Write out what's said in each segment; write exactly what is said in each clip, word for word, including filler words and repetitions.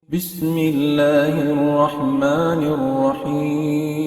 بسم الله الرحمن الرحيم.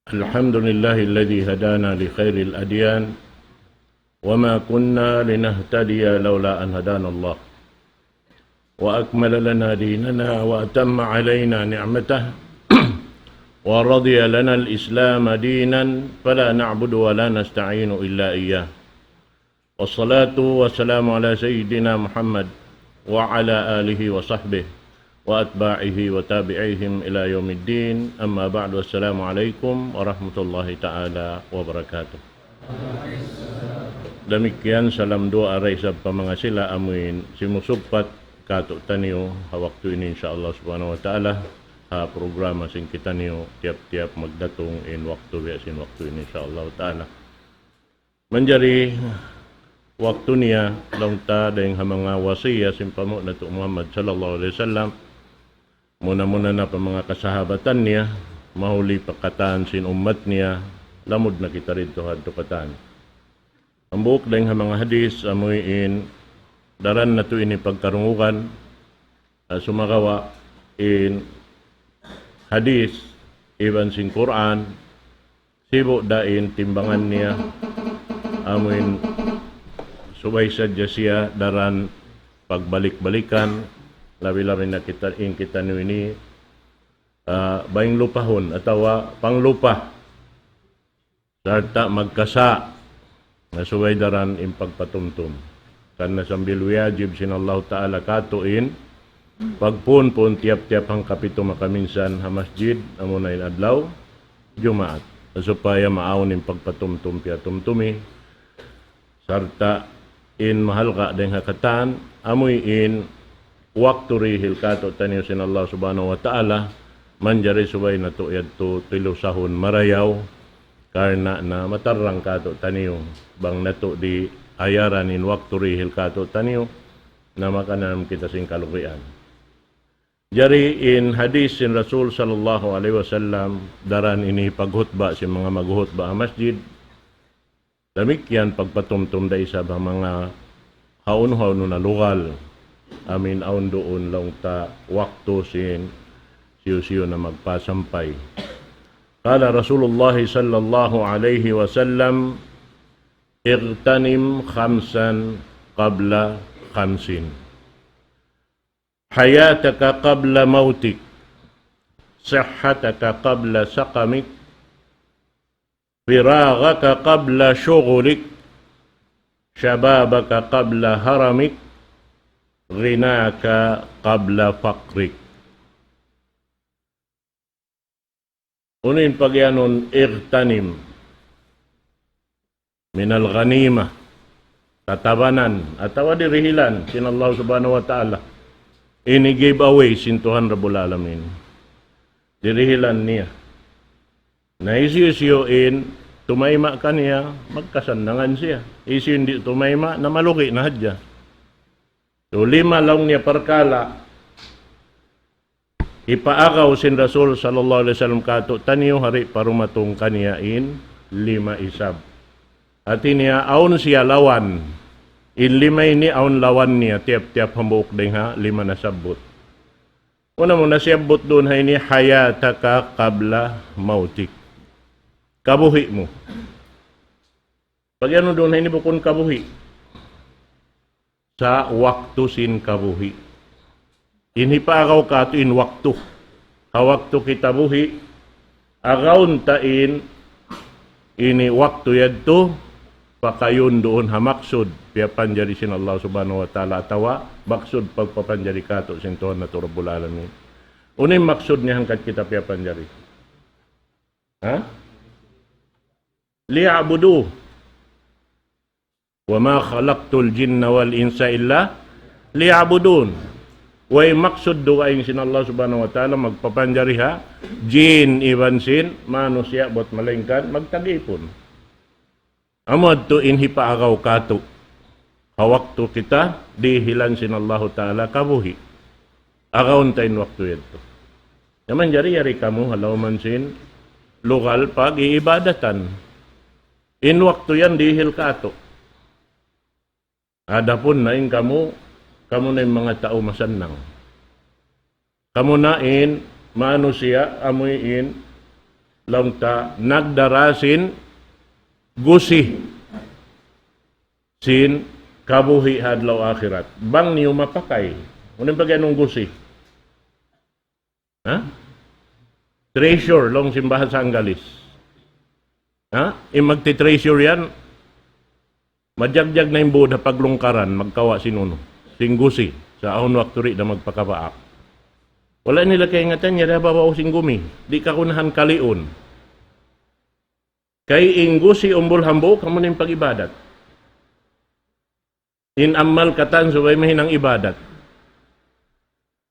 الحمد لله الذي هدانا لخير الأديان وما كنا لنهتدي لولا أن هدانا الله وأكمل لنا ديننا وأتم علينا نعمته ورضي لنا الإسلام دينا فلا نعبد ولا نستعين إلا إياه. والصلاة والسلام على سيدنا محمد وعلى آله وصحبه وأتباعه وتابعيهم إلى يوم الدين. أما بعد، السلام عليكم ورحمة الله تعالى وبركاته. Damikkiyan salam duwaa da isab pa manga sila amuin simusugpat kātu'niyu ha waktu ini, insya Allah subhanahu wa ta'ala, ha programa sin kitaniyu tiyap-tiyap magdatung in waktu biya' sin waktu ini, insya Allah ta'ala. Manjari waktu niya, laung ta, dayng ha manga wasiyat sin panghu' natu' Muhammad sallallahu alayhi wasallam, muna-muna na pa manga kasahabatan niya, mahuli pa katan sin ummat niya, lamud na kita didtu ha adtu katan. Hambuuk dayng ha manga hadith, amuin daran natu' ini pagkarungugan, ah, sumagawa' in hadith iban sin Qur'an, sibu' da in timbangan niya, amuin subay sadja siya daran pagbalik-balikan, labi-labi na kita, in kitaniyu ini, ah, bang lupahun atawa panglupa. Sarta' magkasa' na subay daran in pagpatumtum. Karna' sambil wiyajib sin Allahu Ta'ala kātu' in pagpuun-puun tiyap-tiyap hangkapitu makaminsan ha masjid, amuna in adlaw Jumaat. Supaya maawn in pagpatumtum piyatumtumi. Sarta' in mahalga' dayng ha katan, amuin waktu dihil kātu'niyu sin Allah Subhanahu wa Ta'ala, manjari subay natu' yadtu tilusahun marayaw, karna' na matarrang kātu'niyu, bang natu' di' ayaran in waktu dihil kātu'niyu, na makananam kita sin kalugian. Jari in hadith sin Rasul sallallahu alayhi wasallam, daran ini paghutba sin manga maghutba ha masjid, damikkiyan pagpatumtum da isab ha manga hawnu-hawnu na lugal. Amuin awn duun laung ta waktu sin hisiyu-siyu na magpasampay. قال رسول الله صلى الله عليه وسلم: اغتنم خمسا قبل خمس. حياتك قبل موتك، صحتك قبل سقمك، فراغك قبل شغلك، شبابك قبل هرمك، غناك قبل فقرك. Unu in pagiyanun اغتنم من الغنيمة, tatabanan, atawa dirihilan sin Allah Subhanahu wa Ta'ala. Ini giveaway sin Tuhan Rabbul Alamin. Dirihilan niya. Na hisiyu-siyu in tumayma' kaniya, magkasannangan siya. Hisiyu in di' tumayma', na malugi na hadja. So, lima laung niya parkala', hipaagaw sin Rasul sallallahu alayhi wasallam kātu'niyu ha di' pa dumatung kaniya in lima isab. Hāti niya awn siya lawan. In lima ini awn lawan niya, tiyap-tiyap hambuuk dayng ha lima nasabbut. Unu muna siyabbut duun ha ini, حياتك قبل موتك. Kabuhi' mu. Pagiyanun duun ha ini bukun kabuhi'. Sa' waktu sin kabuhi'. In hipaagaw kātu' in waktu. Ha waktu kita buhi', agawun ta in ini waktu yadtu, pakayun duun ha maksud piyapanjari sin Allah Subhanahu wa Ta'ala, atawa maksud pagpapanjari kātu' sin Tuhan natu' Rabbul Alamin. Unu in maksud niya hangkan kita piyapanjari? Ha? ليعبدوه. وما خلقت الجن والإنس إلا ليعبدون. Way maksud dugaing sin Allah Subhanahu wa Ta'ala magpapanjari ha jin iban sin manusiya' bat malaingkan magtag-ipun. Amu yadtu in hipaagaw katu'. Ha waktu kita dihilan sin Allahu Ta'ala kabuhi'. Agawun ta in waktu yadtu. Na manjari yari kamu ha lawm sin lugal pag-iibadatan. In waktu yan dihil katu'. Adapun na in kamu, kamu na in manga tau masannang. Kamu na in manusiya' amuin laung ta nagdara sin gusi sin kabuhi' ha adlaw akhirat. Bang niyu mapakay. Unu in pag-iyanun gusi? Ha? Treasure, laung sin bahasa Anggalis. Ha? In magti-treasure yan, majagjag na in būd ha paglungkaran, magkawa' sin unu. Sin gusi, sa' awn waktu di' na magpakabaak. Wala' nila kaingatan, yari ha babaw sin gumi. Di' kagunahan kaliun. Kay in gusi umbul hambuuk, amu na in pag-ibadat. In amal katan subay mahinang ibadat.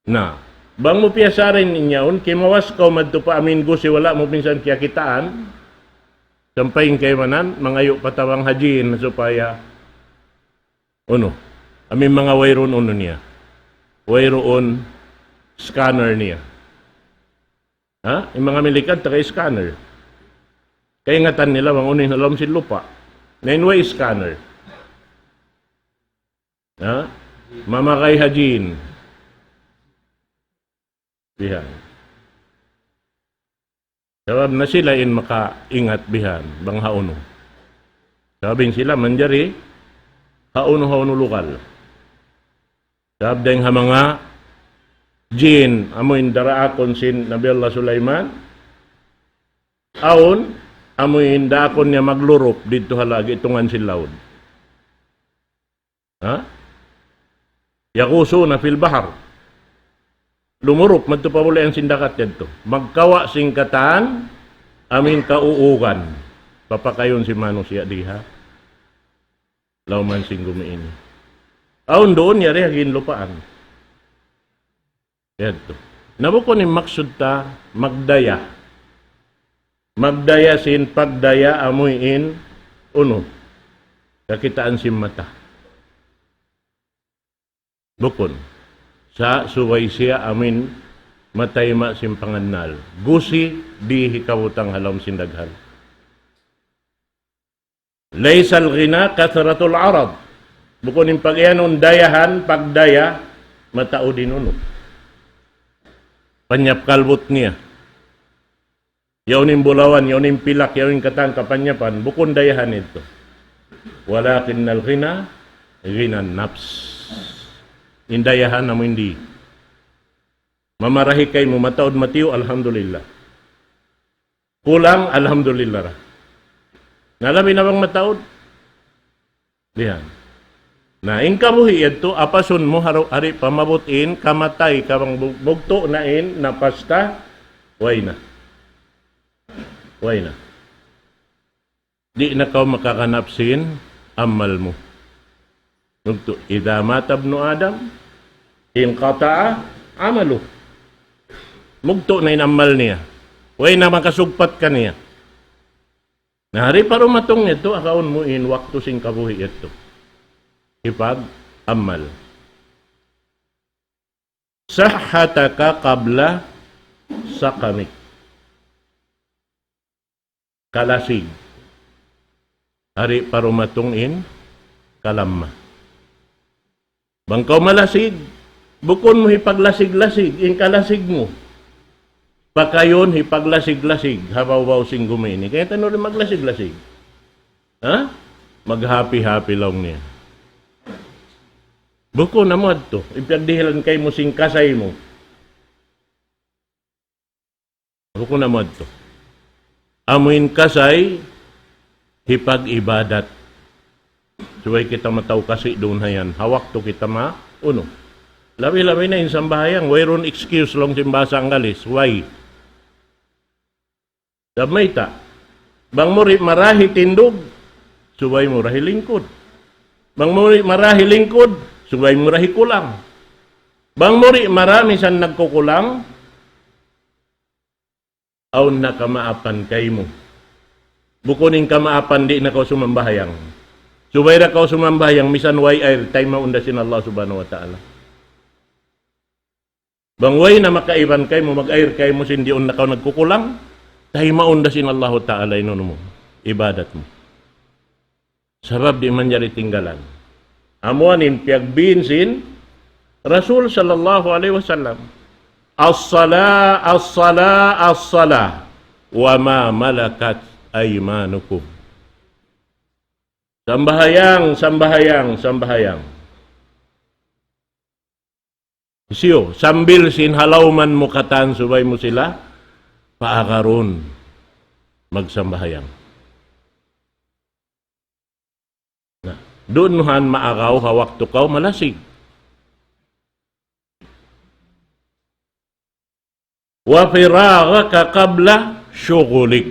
Na, bang mu piyasarin in yaun, kimawas kaw madtu pa amin gusi wala' mu minsan kiyakitaan, sampay in kaibanan, mangayu' pa tabang ha jin supaya, unu, amin manga wayruun unu niya. Wayruun scanner niya. Ha? In manga Milikan, taga-scanner. Kaingatan nila bang unu in ha lawm sin lupa'. Na in way scanner. Ha? Mamagay ha jin. Bihan. Sabab na sila in makaingat bihan, bang ha unu. Sabab in sila manjari, ha unu, ha unu lugal. Sabab dayng ha manga jin, amu in daraakun sin Nabi Allah Sulaiman, awn, amu in daakun niya maglurup didtu ha lagi tungan sin laud. Ha? يغوصون في البحر. Lumurup, madtu pa bulayan sin dagat yadtu. Magkawa' sin katan, amin kauugan. Papakayun sin manusiya' di ha lawm sin gumi ini. Awn duun yari ha ginlupaan. Yadtu. Na bukun in maksud ta magdaya. Magdaya sin pagdaya amuin unu. Kakitaan sin mata. Bukun. Sa' subay siya amuin matayma' sin pangannal. Gusi di' hikabutang ha lawm sin daghal. ليس الغنى كثرة العرض. Bukun in pag-iyanun dayahan, pagdaya, mataud in unu. Panyap kalbut niya. Yaun in bulawan, yaun in pilak, yaun in katan kapanyapan. Bukun dayahan yadtu. ولكن الغنى غنى النفس. In dayahan amu in di'. Mamarahi kaymu mataud matiyu', alhamdulillah. Kulang, alhamdulillah ra. Na labi na bang mataud? Bihan. Na, in kabuhi' yadtu, apasun mu haru-, hari pa maabut in kamatay ka bang bu-, bugtu' na in napas ta, way na. Way na. Di' na kaw makaganap sin amal mu. Bugtu', إذا مات ابن آدم انقطع عمله. Bugtu' na in amal niya. Way na makasugpat kaniya. Na, hari pa dumatung yadtu, agawun mu in waktu sin kabuhi' yadtu. Hipag-amal. صحتك قبل سقمك. Kalasig. Hari pa dumatung in kalamma. Bang kaw malasig, bukun mu hipaglasig-lasig, in kalasig mu. Pakayun hipaglasig-lasig, ha bawbaw sin gumi ini. Kaya tanu rin maglasig-lasig. Ha? Maghapi-hapi laung niya. Bukun na mu adtu, ipagdihilan kaymu sin kasay mu. Bukun na mu adtu. Amuin kasay, hipag-ibadat. Subay kita matau kasi duun hayan. Ha waktu kita ma-, unu. Labi-labi na in sambahayang, wayruun excuse laung sin bahasa Anggalis. Way. Sabab mayta'. Bang mu di' marahi tindug, subay mu rahi lingkud. Bang mu di' marahi lingkud, subay mu rahi kulang. Bang mu di' marahi misan nagkukulang, awn na kamaapan kaymu. Bukun in kamaapan di' na kaw sumambahayang. Subay da kaw sumambahayang, misan way air, taymaun da sin Allah Subhanahu wa Ta'ala. Bang way na makaiban kaymu, mag-air kaymu sin diun na kaw nagkukulang, taymaun da sin Allahu Ta'ala in unu mu, ibadat mu. Sabab di' manjari tinggalan. Amu yan in piyagbin sin Rasul sallallahu alayhi wasallam. الصلاة، الصلاة، الصلاة، وما ملكت أيمانكم. Sambahayang, sambahayang, sambahayang. Hisiyu, sambil sin ha lawman mu katan subay mu sila paagarun magsambahayang. Na, duun mu han maagaw ha waktu kaw malasig. وفراغك قبل شغلك.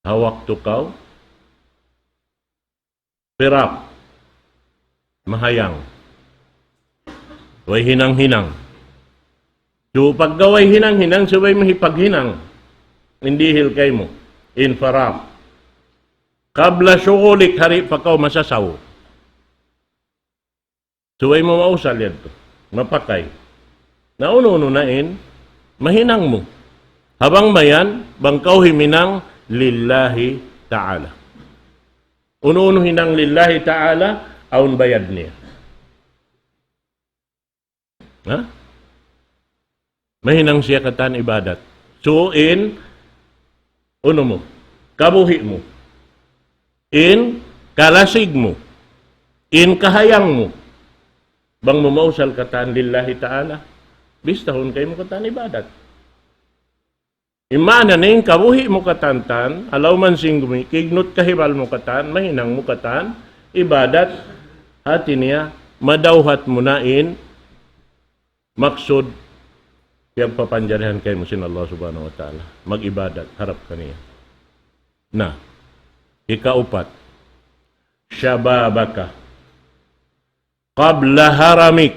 Ha waktu kaw, firagh, mahayang. Way hinang-hinang. So, pagka way hinang-hinang, subay mu hipaghinang in dihil kaymu. In faragh. قبل شغلك, di' pa kaw masasaw. Subay mu mausal yadtu. Mapakay. Na unu-unu na in mahinang mu. Ha bang mayan, bang kaw himinang لله تعالى. Unu-unu hinang لله تعالى, awn bayad niya. Ha? Mahinang siya katan ibadat. So, in, unu mu, kabuhi' mu, in kalasig mu, in kahayang mu, bang mu mausal katan لله تعالى, bistahun kaymu katan ibadat. In maana niya in kabuhi' mu katan, ha lawman sin gumi, kignut kahibal mu katan, mahinang mu katan ibadat, hati niya, madawhat mu na in maksud piyagpapanjarihan kaymu sin Allah Subhanahu wa Ta'ala. Mag-ibadat, harap kaniya. Na, hikaupat. شبابك قبل هرمك.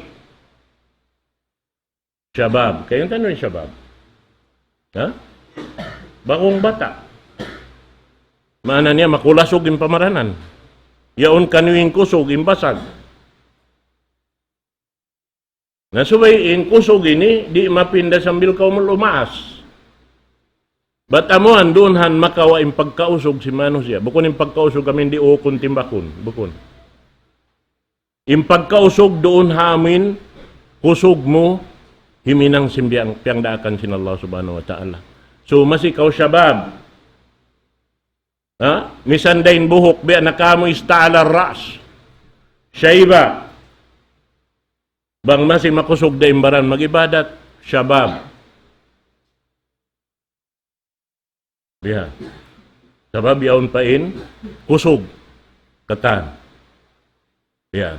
Shabab. Kaymu in shabab? Ha? Ba'gu bata'. Maana niya, makulasug in pamaranan. Yaun kaniyu in kusug, in basag. Na subay in kusug ini, di' mapinda sambil kaw lumaas. Bat amuan duun han makawa' in pagkausug sin manusiya'. Bukun in pagkausug amu in di' ukun timbakun. Bukun. In pagkausug duun ha amu in kusug mu himinang sin biyang, piyangdaakan sin Allah Subhanahu wa Ta'ala. So, masi kaw shabab. Ha? Misan da in buhuk, biya' na kamu اشتعل الرأس شيبة. Bang masi makusug da in baran mag-ibadat, shabab. Biya'. Sabab yaun pa in kusug katan. Biya'.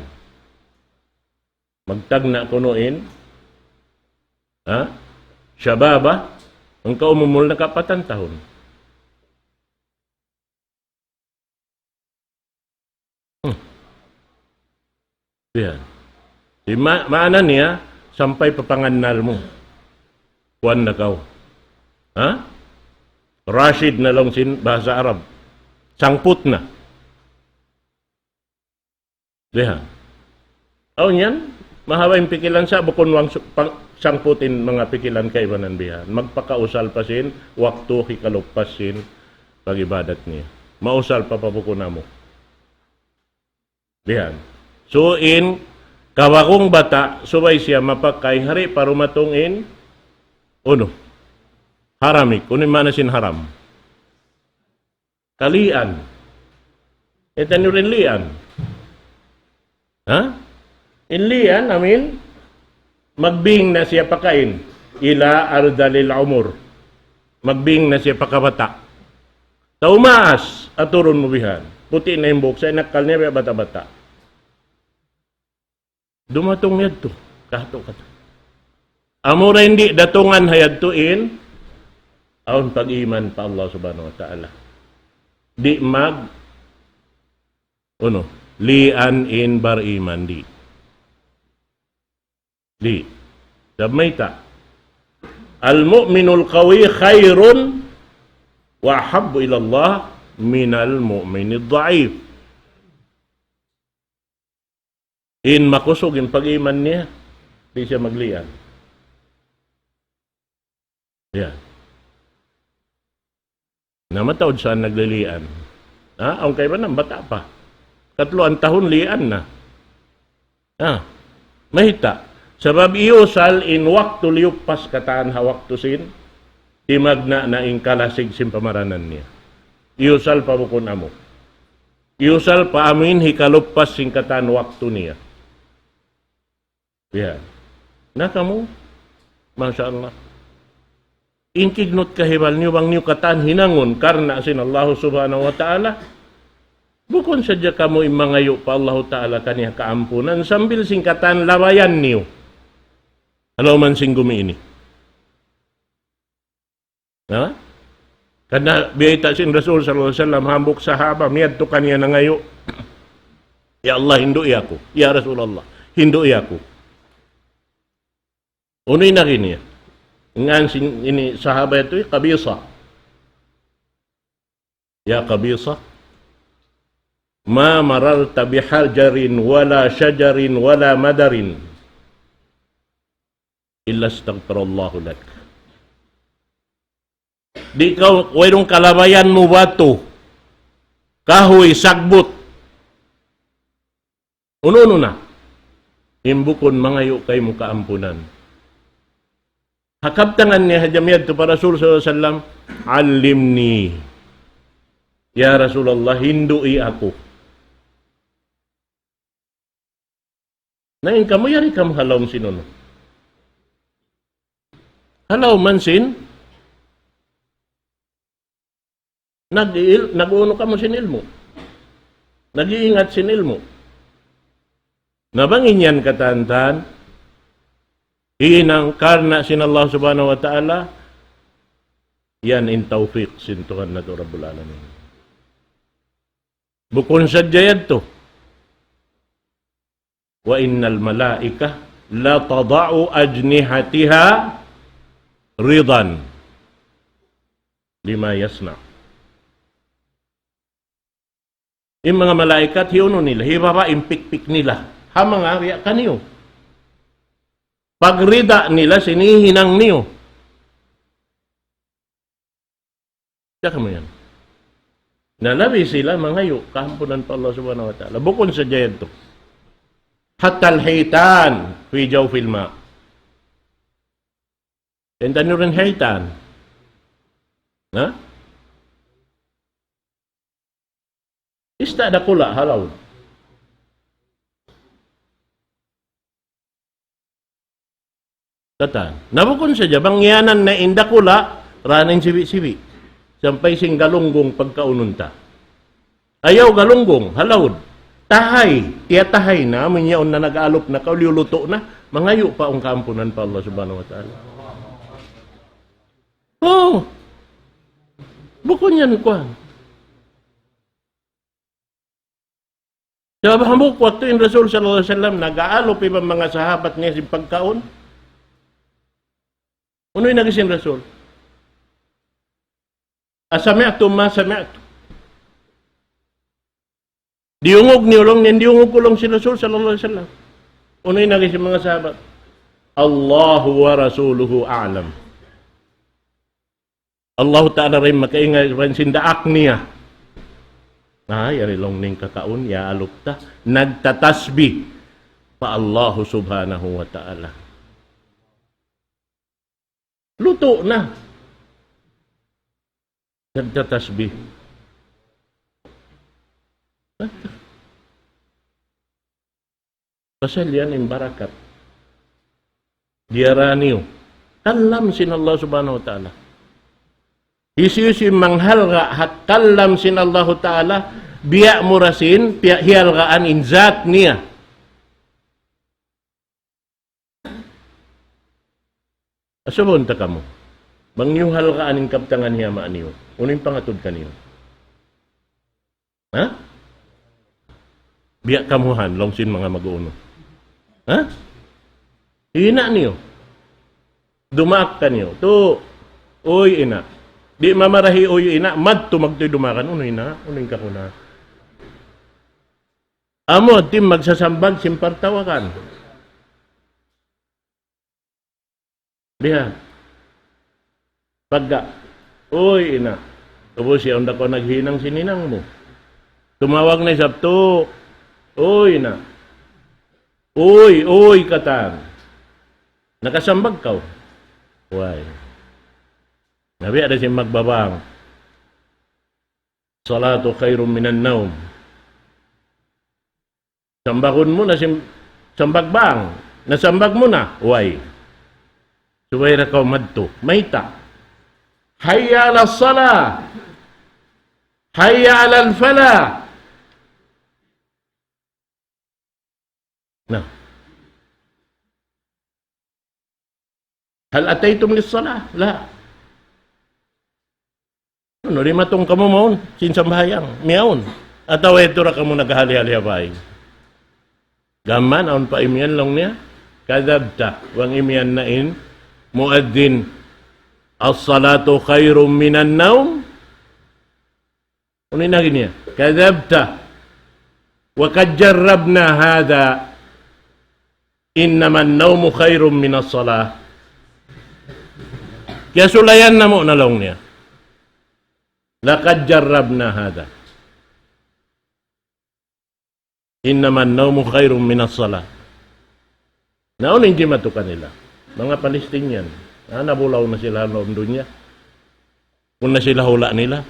Magtagna' kunu' in, ha? Shababa, hangka umumul na kapatan tahun. Hmm. Yan. Di ma-, maana niya, sampay pa pangannal mu. Kuwan na kaw. Ha? Rashid na laung sin bahasa Arab. Sangput na. Diha. Awn yan, mahaba' in pikilan sa' bukun wang su-, pang-, sangput in manga pikilan kaibanan bihan. Magpakausal pa sin waktu hikaluppas sin pag-ibadat niya. Mausal pa pa bukun amu. Bihan. So in, kawagung bata', subay siya mapakay hari pa dumatung in, unu, haramik. Unu in maana sin haram? Kalian. Ita niyu in lian. Ha? In lian, amin, magbing na siya pakain. Ila ardalil umur. Magbing na siya pakabata'. Tau maas, aturun mu bihan. Puti' na in buhuk, sa' in akkal niya, biya' bata'-bata'. Dumatung yadtu, kahatu'-kahatu'. Amura in di' datungan ha yadtu in, awn pag-iman pa Allah Subhanahu wa Ta'ala. Di' mag, unu, lian in bariman, di'. Di'. Sabab mayta', المؤمن القوي خير وأحب إلى الله من المؤمن الضعيف. In makusug in pag-iman niya, di' siya maglian. Ya. Na mataud sa naglilian. Ha? Awn kaibanan, bata' pa. Katluan tahun lian na. Ha? Mayta'? Sabab iyusal in waktu liyuppas katan ha waktu sin, timagna' na in kalasig sin pamaranan niya. Iyusal pa bukun amu. Iyusal pa amu in hikaluppas sin katan waktu niya. Ya. Na kamu, Masha Allah. In kignut kahibal niyu bang niyu katan hinangun karna' sin Allah Subhanahu wa Ta'ala. Bukun sadja kamu in mangayu' pa Allah Ta'ala kaniya kaampunan sambil sin katan labayan niyu. Halaw man sin gumi ini. Ha? Karna' biyayta' sin Rasul sallallahu alayhi wasallam, hambuuk sahaba, miyadtu kaniya nangayu', "Ya Allah, hindu'i aku. Ya Rasulullah, hindu'i aku." Unu in agi niya? Ngan sin ini sahaba yadtu, Qabisa. "Ya Qabisa, ma mararta bihajarin wala shajarin wala madarin illa astaghfarallahu lak." Di' kaw, wayruun kalabayan mu batu, kahuy, sagbut. Unu-unu na. In bukun mangayu' kaymu kaampunan. Ha kabtangan niya hadja miyadtu pa Rasul sallallahu alayhi wasallam, "Allimni. Ya Rasulullah, hindu'i aku." Na in kamu yari kamu ha lawm sin unu? Ha lawm man sin nag-, nag-unu kamu sin ilmu'. Nag-iingat sin ilmu'. Na bang in yan katan-katan, hinang karna' sin Allah Subhanahu wa Ta'ala, yan in tawfiq sin Tuhan natu' Rabbul Alamin. Bukun sadja yadtu. وإن الملائكة لتضع أجنحتها رضا لما يصنع. In manga malaikat, hiyunu nila, hibaba' in pikpik nila. Ha manga biya' kaniyu. Pagrida nila sin hihinang niyu. Siya kamu yan. Na labi sila mangayu' kaampunan pa Allah Subhanahu wa Ta'ala. Bukun sadja yadtu. حتى الحيتان في جوف الماء. Kaibanan niyu in hitan? Ha? Ista' dakula' ha lawm. Katan. Na bukun sadja, bang iyanan na in dakula', ra na in sibi'-sibi'. Sampay sin galunggong pagkaunun ta. Ayaw galunggong, ha lawm. Tahay, tiyatahay na, amu in yaun na nag-aalup na kaw, liyulutu' na, mangayu' pa in kaampunan pa Allah Subhanahu wa Ta'ala. Oh, bukun yan kuwan. Sabab hambuuk waktu in Rasul sallallahu alayhi wasallam nag-aalup iban manga sahabat niya sin pagkaun. Unu in agi sin Rasul? أسمعتم ما سمعت. Diyungug niyu laung niya in diyungug ku laung sin Rasul sallallahu alayhi wasallam. Unu in agi sin manga sahabat? الله ورسوله أعلم. Allahu Ta'ala ra in makaingat iban sin daak niya. Na, yari laung niya in kakaun, iyaalup ta. Nagtatasbih pa Allah Subhanahu wa Ta'ala. Lutu' na. Nagtatasbih. Pasal yan in barakat. Diyara niyu. Kalam sin Allah Subhanahu wa Ta'ala. Hisiyu-siyu in manghalga' ha kalam sin Allahu Ta'ala, biya' mu ra sin, biya' hihalgaan in zat niya. Asubuhun ta kamu. Bang niyu halgaan in kabtangan hi ama' niyu, unu in pangatud kaniyu? Ha? Biya' kamu han, laung sin manga mag-unu. Ha? Ina' niyu. Dumaak kaniyu. Tu, uy ina'. Di' mamarahi uy ina', madtu magtuy dumaak kaniyu. Unu ina', unu in kakuna. Amu, tim magsasambag sin partawakan. Biya'. Pagka, uy ina'. Ubus siya, unda kaw naghinang sin hinang mu. Tumawag na isab tu, uy ina'. Uy, uy, katan. Nakasambag kaw. Way. Nabi ada sin magbabang. Salatu khairun minan naum. Sambagun mu na sim-, sambag bang. Nasambag mu na. Way. Subay da kaw madtu. Mayta'. Hayya ala salah. Hayya ala falah. Na. Hal ataytum lis-salah? La. Unu, dimatung kamu mawn sin sambahayang? Miyawn. Atawa yadtu ra kamu naghali-hali ha bay? Gam mayan, awn pa imiyan laung niya, kadhabta. Bang imiyan na in muadhdhin, as-salatu khairun minan naum. Unu in agi niya? Kadhabta. Wa qad jarrabna hadha. Innaman nawmu khairun minas salah. Kiyasulayan namu' na laung niya. Laqad jarrabna hadha. Innaman nawmu khairun minas salah. Na unu in jimatu kanila? Manga Palestinian. Na, nabulaw na sila ha lawm dunya. Kunu' na sila hula' nila.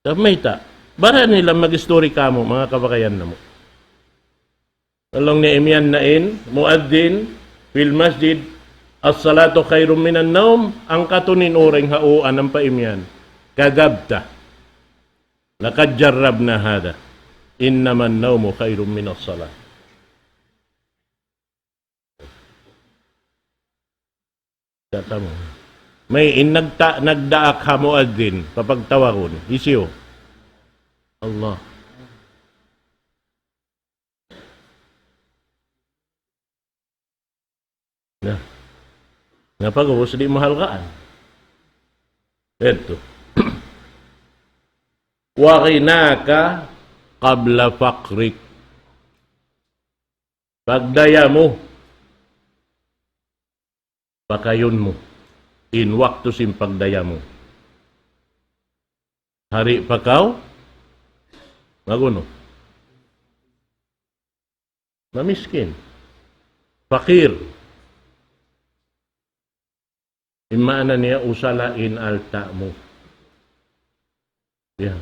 Sa' mayta', baran nila mag-istori kamu', manga kabagayan namu'. Laung niya imiyan na in muadhdhin fil masjid, as-salatu khairun minan naum, hangkatun in uring ha uan ampa imiyan. Kadhabta. Laqad jarrabna hadha. Innaman nawmu khairun minas salah. Katamu. May in nagta-, nagdaak ha muadhdhin, papagtawagun, hisiyu? Allah. Na. Na pag'ubus di' mahalgaan. Yadtu. Wa ghinaka qabla faqrik. Pagdaya mu. Pakayun mu. In waktu sin pagdaya mu. Hari pa kaw, magunu. Mamiskin. Pakir. In maana niya, usala in alta' mu. Yan.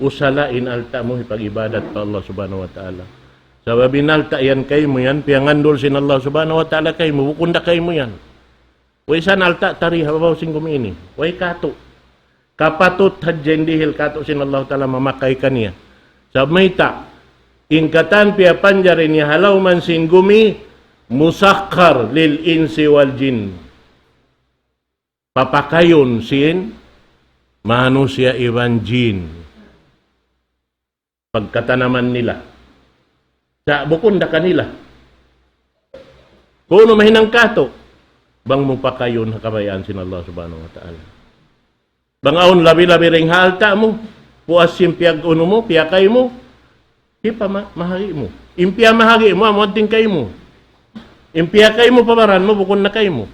Usala in alta' mu hipag-ibadat pa Allah Subhanahu wa Ta'ala. Sabab in alta' yan kaymu yan, piyangandul sin Allah Subhanahu wa Ta'ala kaymu, bukun da kaymu yan. Way isab alta' tari ha babaw sin gumi ini. Way katu'. Kapatut hadja in dihil katu' sin Allah Ta'ala mamakay kaniya. Sabab mayta', in katan piyapanjari niya ha lawm sin gumi, musakhkhar lil insi wal jin. Papakayun sin manusiya' iban jin. Pagkatanaman nila. Sa' bukun da kanila. Kunu' mahinang katu', bang mu pakayun ha kabayaan sin Allah Subhanahu wa Ta'ala. Bang awn labi-labi dayn ha alta' mu, puas sin piyag-unu mu, piyakay mu, hipama-, mahagi mu. In piyamahagi mu, amu adting kaymu. In piyakay mu pa baran mu, bukun na kaymu.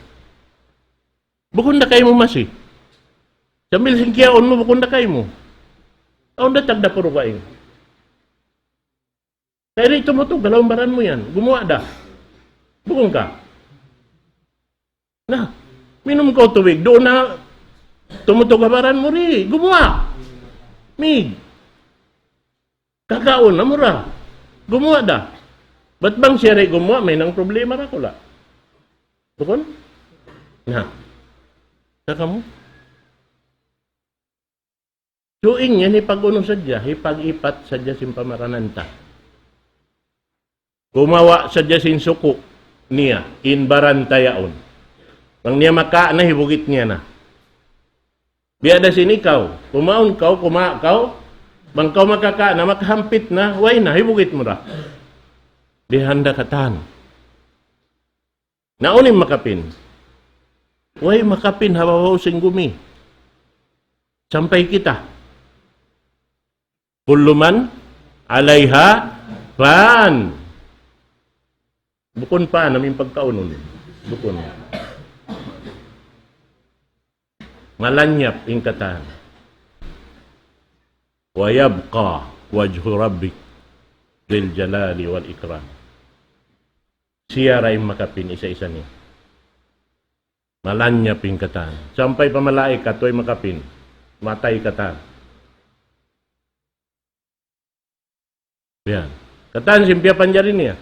Bukun da kaymu masi. Sambil sin kiyaun mu, bukun da kaymu. Awn da tagdapu dugaing. Kay di' tumutug ha lawm baran mu yan. Gumuwa' da. Bukun ka. Na, minum kaw tubig. Duun na tumutug ha baran mu, di'. Gumuwa'. Mig. Kakaun, amura. Gumuwa' da. Bat bang siya di' gumuwa', mahinang problema da kula'. Bukun? Na. Sa' kamu? So, in yan, hipag-unu sadja, hipag-ipat sadja sin pamaranan ta. Gumawa' sadja sin suku' niya, in baran ta yaun. Bang niya makawa' na, hibugit niya na. Biya' da sin ikaw, kumaun kaw, kumaun kaw, bang kaw makakaun na, makahampit na, way na, hibugit mu da. Di' handa katan. Na unu in makapin? Way makapin ha babaw sin gumi. Sampay kita. كل من عليها فان. Bukun pa, amu in pagkaunun. Bukun. Malanyap in katan. ويبقى وجه ربك ذي الجلال والإكرام. Siya ra in makapin isa-isa niya. Malanyap in katan. Sampay pa malaikat, way makapin. Matay katan. Yan. Katan sin piyapanjari niya.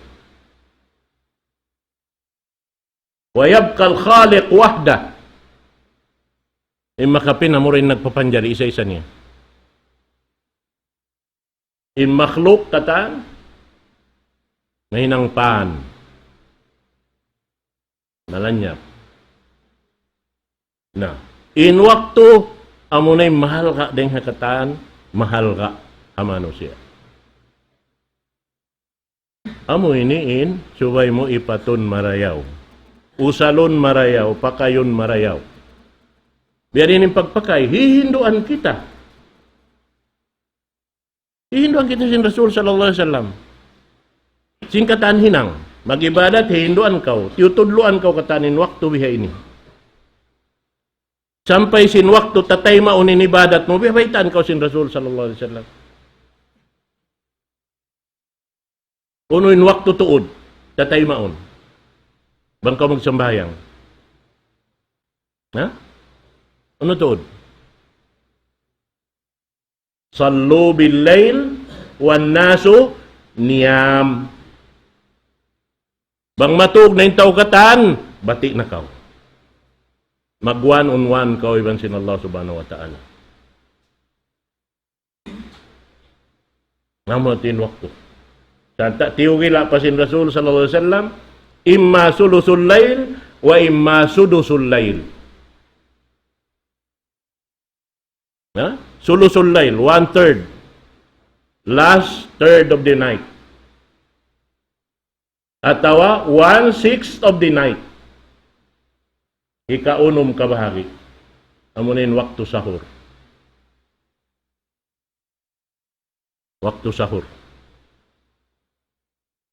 ويبقى الخالق وحده. In makapin amu ra in nagpapanjari isa-isa niya. In makhluk katan, mahinang pan. Malanyap. Na, in waktu, amu na in mahalga' dayn ha katan, mahalga' ha manusiya'. Amu ini in, subay mu ipatun marayaw. Usalun marayaw, pakayun marayaw. Biya' diin in pagpakay, hihinduan kita. Hihinduan kita sin Rasul sallallahu alayhi wasallam. Sin katan hinang, mag-ibadat, hihinduan kaw, tiyutudluan kaw katan in waktu biha ini. Sampay sin waktu tataymaun in ibadat mu, biya' baytaan kaw sin Rasul sallallahu alayhi wasallam. Unu in waktu tuud, tataymaun. Bang kaw magsambahayang. Ha? Unu tuud? صلوا بالليل والناس نيام. Bang matug na in tau katan, bati' na kaw. Mag-one on one kaw iban sin Allah Subhanahu wa Ta'ala. Namu' in waktu. Sa' ta-, tiyugila pa sin Rasul sallallahu alayhi wasallam, إما ثلث الليل وإما سدس الليل. Ha? ثلث الليل, one third. Last third of the night. Atawa one sixth of the night. Hikaunum kabahagi'. Amu na in waktu sahur. Waktu sahur.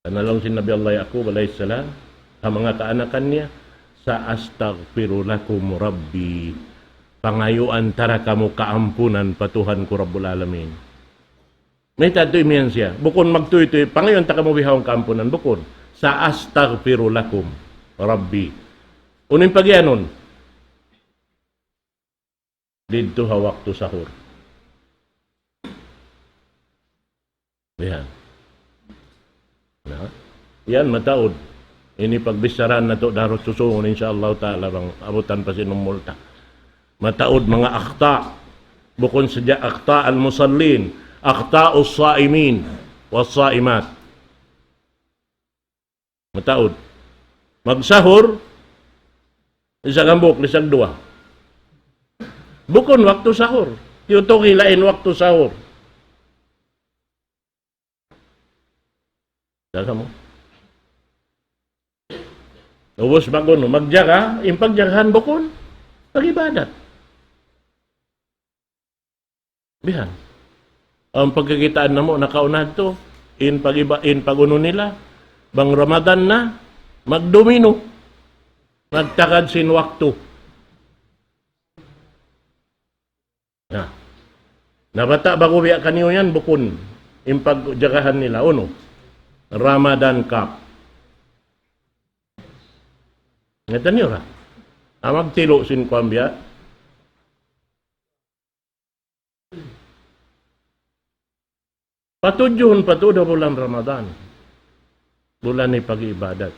Karna' laung sin Nabi Allah Yaqub alayhi salam, ha manga kaanakan niya, سأستغفر لكم ربي. Pangayuan ta ra kamu kaampunan pa Tuhan ku Rabbul Alamin. Mayta' tuud imiyan siya. Bukun magtūy-tūy, pangayuan ta kamu bihaun kaampunan. Bukun. سأستغفر لكم ربي. Unu in pagiyanun? Didtu ha waktu sahur. Yan. Na? Yan, mataud. Ini pagbichara natu' darut susungun, insya Allah ta'ala, bang abutan pa sin umul ta. Mataud manga akhta'. Bukun sadja akhta' al-musallin. أخطاء الصائمين والصائمات. Mataud. Magsahur, lisag hambuuk, lisag duwa. Bukun waktu sahur. Tiyutuki lain waktu sahur. Jaga mu. Ubus mag-unu, magjaga, in pagjagahan bukun pag-ibadat. Bihan. Ang pagkakitaan namu' nakauna tu, in pag-iba, in pag-unu nila, bang Ramadan na, magdomino. Magtagad sin waktu. Na. Na bata' bagu biya' kaniyu yan, bukun. In pagjagahan nila, unu? Ramadan Cup. Ngatan niyu ra. Amag tilu sin kuwan biya'. Patudjuhun pa tuud ha bulan Ramadan. Bulan ini pag-ibadat.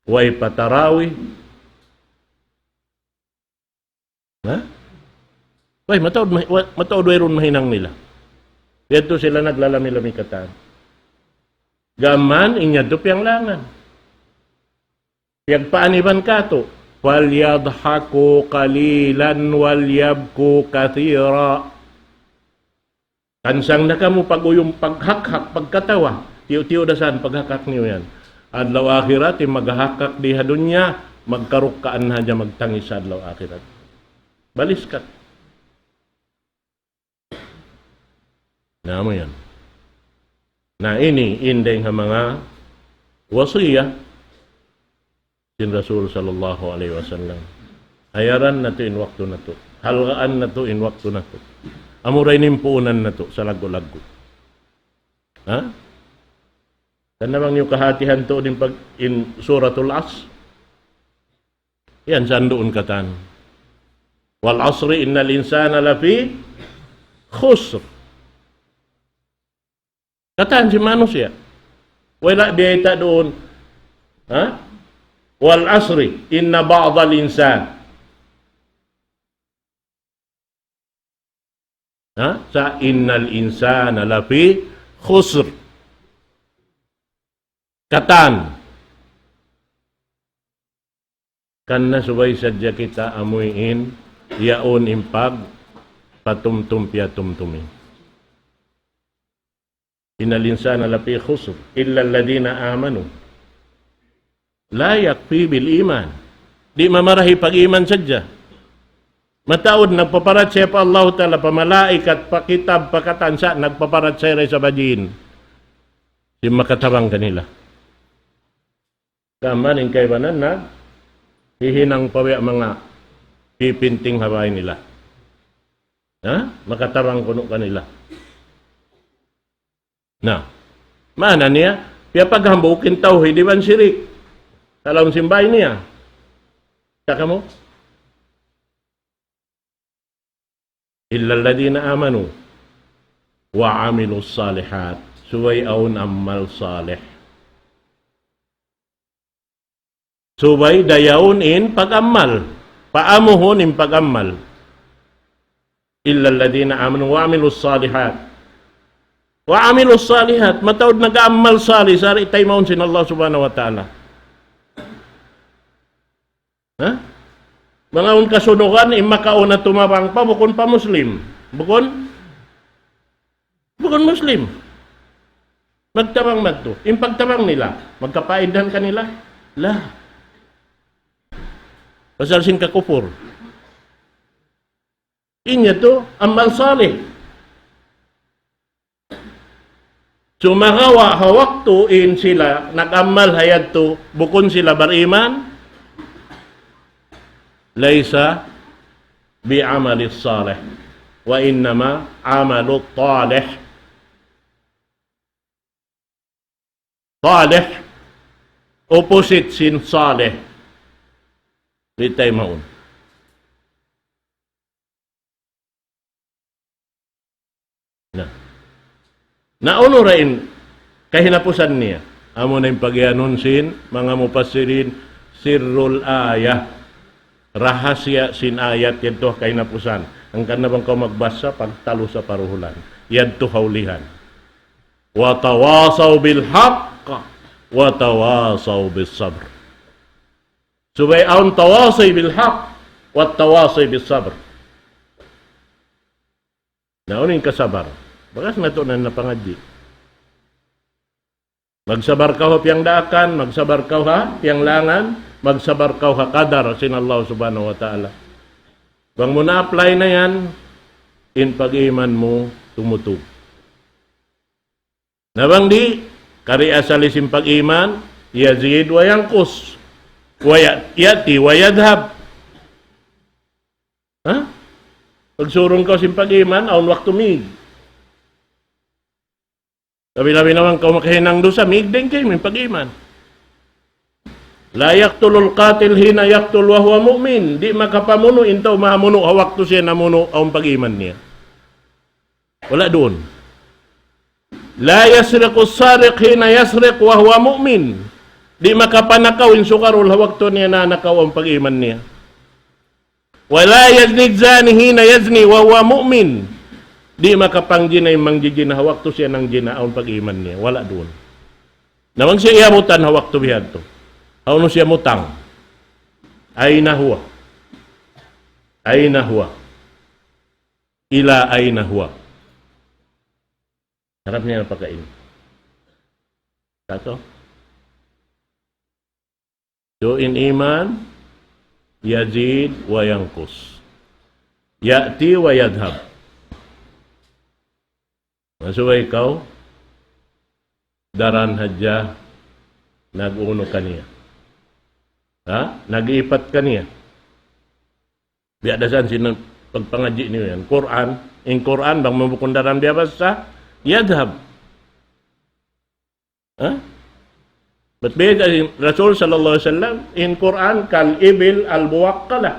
Way pa tarawih. Ha? Way, mataud, ma-, wa-, mataud wayruun mahinang nila. Yadtu sila naglalami-lami katan. Gam mayan, in yadtu piyanglangan. Piyagpaaniban katu'. فليضحكوا قليلا وليبكوا كثيرا. Kansang na kamu pag-uyum, paghakhak, pagkatawa. Tiyu'-tiyu' da san paghakhak niyu yan. Adlaw akhirat, in maghakhak di ha dunya, magkarukkaan na hadja magtangis adlaw akhirat. Baliskat. Na, amu yan. Na, ini in dayng ha manga wasiyah sin Rasul sallallahu alayhi wasallam. Ayaran natu' in waktu natu'. Halgaan natu' in waktu natu'. Amura ini in puunan natu' salaggu'-laggu'. Ha? Kan na bang niyu kahatihan tuud in pag-, in Suratul Asr. Yan, sanduun katan. والعصر إن الإنسان لفي خسر. Katan sin manusiya'. Wala' biyayta' duun. Ha? والعصر إن بعض الإنسان. Ha? Sa' إن الإنسان لفي خسر. Katan. Kan na subay sadja kita amuin, yaun in pagpatumtum piyatumtumi. إن الإنسان لفي خسر إلا الذين آمنوا. لا يكفي بالإيمان. Di' mamarahi pag-iman sadja. Mataud nagpaparachaya pa Allahu Ta'ala, pa malaikat, pa kitab, pa katan sa', nagpaparachaya da isab ha jin. Sin makatabang kanila. Kaman in kaibanan naghihinang pa biya' manga pipinting ha bay nila. Ha? Makatabang kunu' kanila. Na, maana niya, piyapaghambuuk in tawhid iban shirik. Sa' lawm sin bay niya. Sa' kamu? إلا الذين آمنوا وعملوا الصالحات. Subay awn amal salih. Subay dayaun in pag-amal. Paamuhun in pag-amal. إلا الذين آمنوا وعملوا الصالحات. وعملوا الصالحات. Mataud nag-amal salih, sari' taymaun sin Allah Subhanahu wa Ta'ala. Ha? Manga awn kasunugan, in makauna tumabang pa, bukun pa Muslim. Bukun? Bukun Muslim. Magtabang madtu. In pagtabang nila, magkapaidahan kanila? La. Pasal sin kakupur. In yadtu, amal salih. Sumagawa' ha waktu in sila nag-amal ha yadtu, bukun sila bariman, ليس بعمل صالح، وإنما عمل طالح. Talih, opposite sin salih. Di' taymaun. Na. Na unu ra in kahinapusan niya? Amu na in pagiyanun sin manga mufassirin, sirrul ayah. Rahasiya sin ayat yadtu kahinapusan. Hangkan na bang kaw magbasa, pagtalu sa paruhulan. Yadtu ha ulihan. وتواصوا بالحق وتواصوا بالصبر. Subay awn tawasi bil haq wa tawasi bis sabr. Na unu in kasabar? Bakas natu' na napangadji'. Magsabar kaw ha piyangdaakan, magsabar kaw ha piyanglangan, magsabar kaw ha kadar sin Allah Subhanahu wa Ta'ala. Bang mu na-apply na yan, in pag-iman mu tumutug. Na bang di', kari asal sin pag-iman, يزيد وينقص. ويأتي ويذهب. Ha? Pagsurung kaw sin pag-iman, awn waktu mig. Labi-labi na bang kaw makahinang dusa, mig dayn kaymu in pag-iman. لا يقتل القاتل حين يقتل وهو مؤمن. Di' makapamunu' in tau mamunu' ha waktu siya namunu' awn pag-iman niya. Wala' duun. لا يسرق السارق حين يسرق وهو مؤمن. Di' makapanakaw in sugarul ha waktu niya nanakaw awn pag-iman niya. ولا يزني الزاني حين يزني وهو مؤمن. Di' makapangjina in mangjijina ha waktu siya nangjina awn pag-iman niya. Wala' duun. Na bang siya iyabutan ha waktu bihadtu. Hawnu siya mutang? أين هو؟ أين هو؟ إلى أين هو؟ Harap niya na pakain. Satu. So, in iman, يزيد وينقص. يأتي ويذهب. Masuwa ikaw, daran hadja nag-unu kaniya. Ha? Nag-iipat kaniya. Biya' da isab sin pagpangadji' niyu yan. Qur'an, in Qur'an, bang mu bukun daran biyabassa, يذهب. Ha? Bat biyayta' sin Rasul sallallahu alayhi wasallam, in Qur'an كالإبل الموقلة.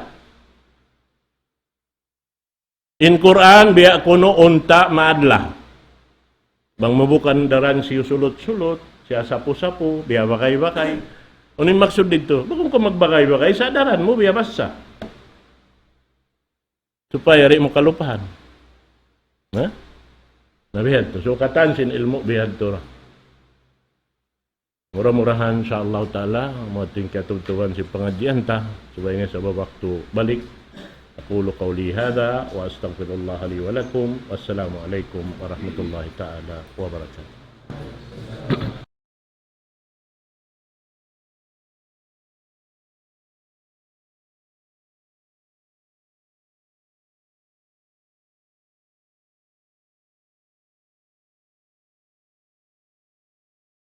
In Qur'an biya' kunu' unta' maadla. Bang mu bukun daran siyu sulut-sulut, siya sapu-sapu, biya' bagay-bagay. Unu in maksud didtu? Bukun kaw magbagay-bagay, sa' daran mu biyabassa. Supaya di' mu kalupahan. Ha? Na bihadtu. So, katan sin ilmu' bihadtu ra. Mura-murahan, insya Allah ta'ala, amu in ating kiyatubtuban sin pangadjian ta, subay na sabab waktu balik. أقول قولي هذا وأستغفر الله لي ولكم. والسلام عليكم ورحمة الله تعالى وبركاته.